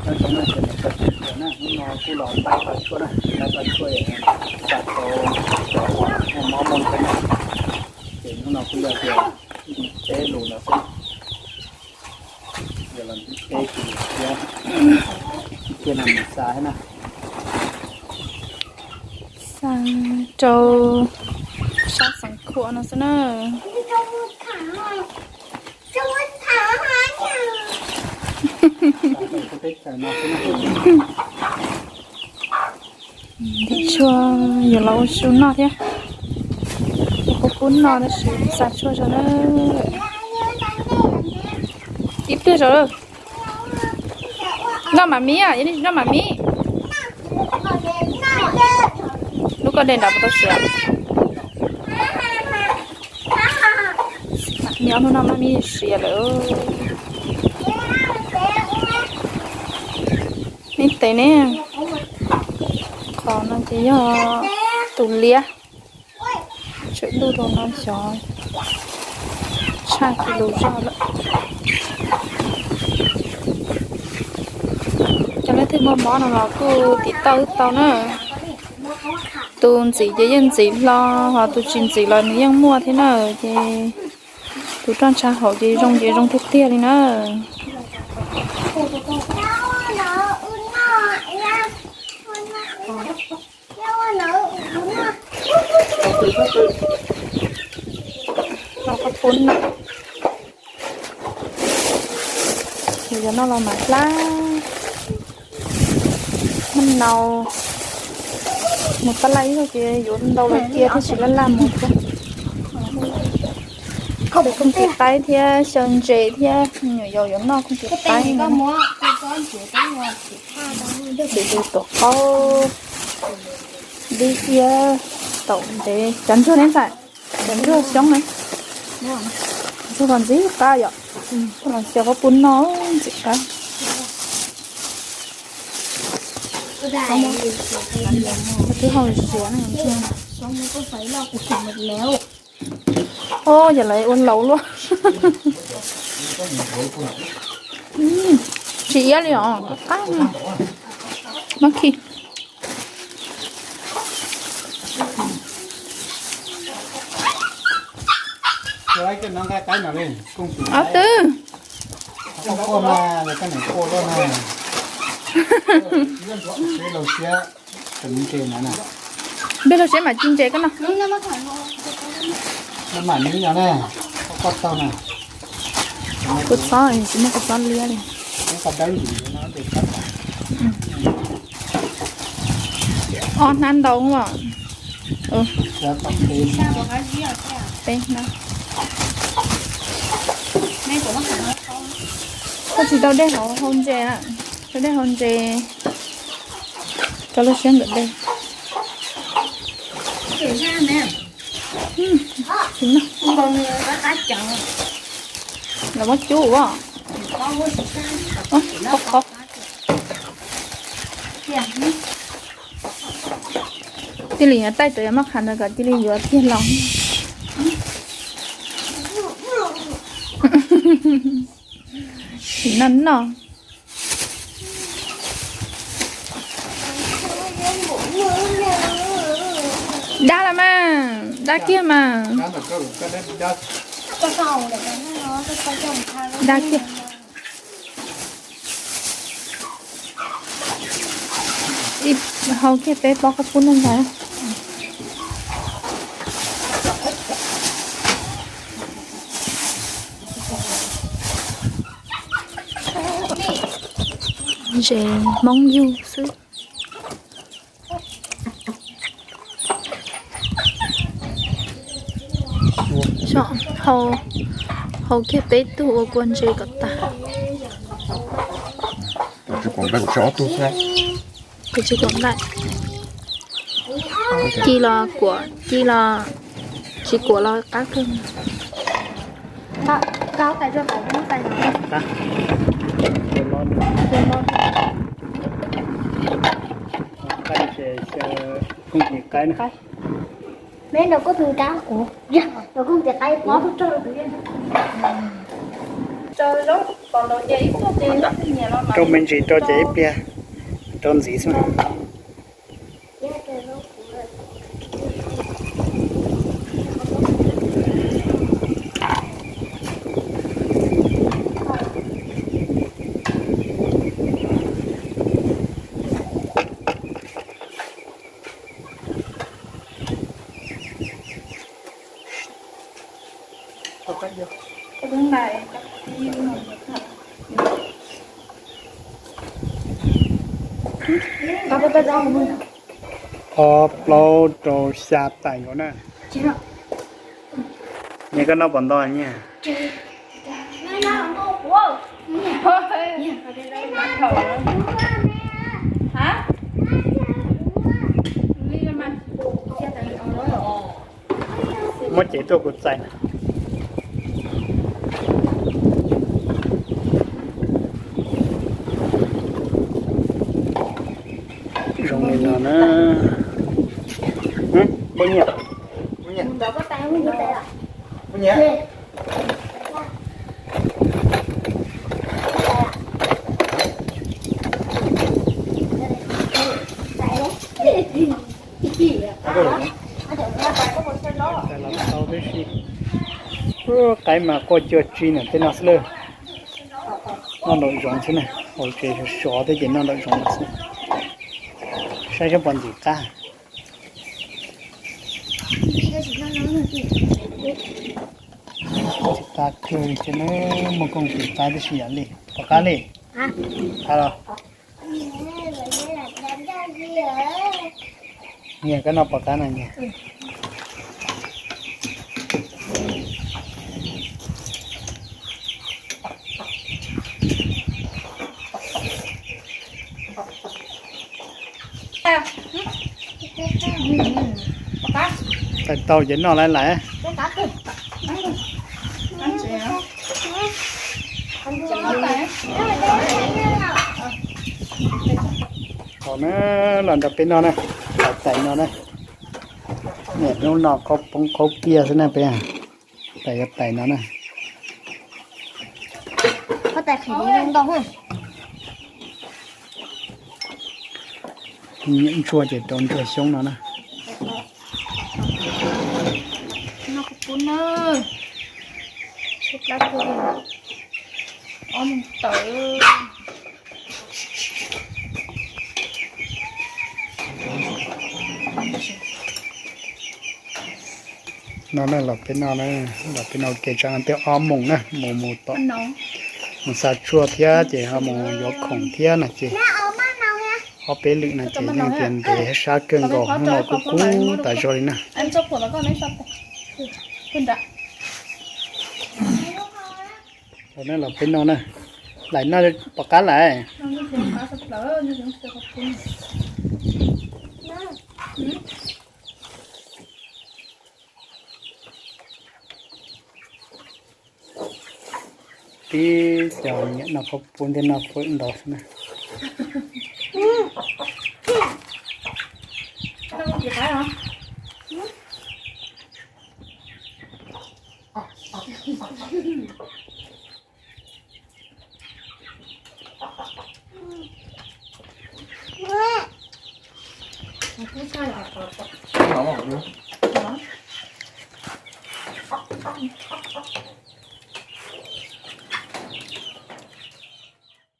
Nyob zoo na, ces mus txog tsev tshuaj na, hnub no kuj los tav tau tshuaj na, tav tau tshuaj, tav tau cov uas muaj mob muaj nkeeg na. Ces hnub no kuj yog tias nti teb lus ntawd xwb, yog los nti teb ces thiab, thiaj no mus xa thiab na. Xa rau sab Xeev Khuam no xwb na. Nti tshuaj yuav los ua su noj thiab. Ua qub qub noj tab sis xa tshuaj zog na. Ib pliag zaum lawm. Noj mam mib, yog nej tsis noj mam mib. Lub koj de nrad puas tau siav? Nyob hnub no maj mib siav lawm. Nej tes ne, qhov no ces yog tus liab. Tswm ntuj rau no xyov tshaj kiag lus zog lawm. Cov leej twg muaj mob no los kuj tiv tauj wb tau na. Tus ntxim ces yeej ntxim hlo, ho tus tsis ntxim los nws yeej muaj thiab na. Ces tus roj ntsha hauv ces zoo ces zoo tiag tiag li na. Los qhov pub no, yog noj los mam hlab. Maj nau mus tab laj ib zaug ces yuav ntau lawm cia thiaj tsis laj laj mus thiab. Khoom tiav qaib thiab xyaw ntses thiab, me nyuam yaus yuav noj khoom tiav qaib no. Ces tus tuam qaub dib thiab taum ntev. Cov ntsuag ne ntxhais? Cov ntsuag xyoob na. Ntsuag los ntxim qab yom. Los xyaw qhov pub noj ntxim qab. Twb hau ziav na ntsuag. Os, yog lawv ua laus luaj. Tsis iab li os, qab, qab. Muab khi. Ob tw. Npej hlua siab mam ci ntses koj no. Kuv txob, tsis muaj kuv txob liab li. Ob hnab ntau os. Peb hnab. Koj tsis tau dej hauv hau ntses na, tau dej hau ntses rau lub siab nkawd dej. Los muab cub ua. Cia li yuav taij rau yog maj qhas ntawd kom cia li yuav kiag los. Tsis noj noj. Dab los mas, dab kiag mas. Dab kiag. Ib hau kiag peb pob koj pub noj ntag. Ntses Hmoob yug xwb. Hau kiag peb tug ua kua ntses kom tag. Kuv tsis kuam nqaij. Ci los kuam, ci los tsis kuam los qab kawg. Meb nrog koj tus kab kuv, nrog koj tus qaib pob tug rog rau kuv. Rau me ntsis rau ces ib pliag rau ntxiv xwb. Ob plaub rau xya tais nkaus na. Nyias koj noj puas ntau nyias? Muab cev tuaj kuv txais na. Zoo li no na. Poj Nyiaj, Poj Nyiaj, qaib mas quaj cuag tsi na, tej no xwb lawm. Noj nraum zoov xwb na, hauv tsev sov sov thiab ces noj nraum zoov xwb. Saib seb puas ntim qab. Ntim qab kawg li thiab na, muaj kooj ntim qab tib si yam li. Puas qab li? Qab los? Nyias koj noj puas qab na nyias? Tais tau ces noj laiv laiv. Hauv na, los nrog peb noj na, tais no na. Niaj hnub no qhaub poob qhaub kiag xwb na peb. Tais yuav tais no na. Ntsuag ces rau ntsuag xyoob no na. Noj qhaub poob na. Ob moos tawm. No na los peb noj na, los peb noj ua ke tsav no twb ob moos na, mus mus tom, mus xa tshuaj thiab ces ho mus yuav khoom thiab no ces ob peb lwm no ces yeej tias ntev sab kawg nkaus, hnub no kuj kub tas zog li na. Los peb noj na, lawm noj puas qab lawm? Tib co nyiam noj qhaub poob thiab noj fawm ntau xwb na.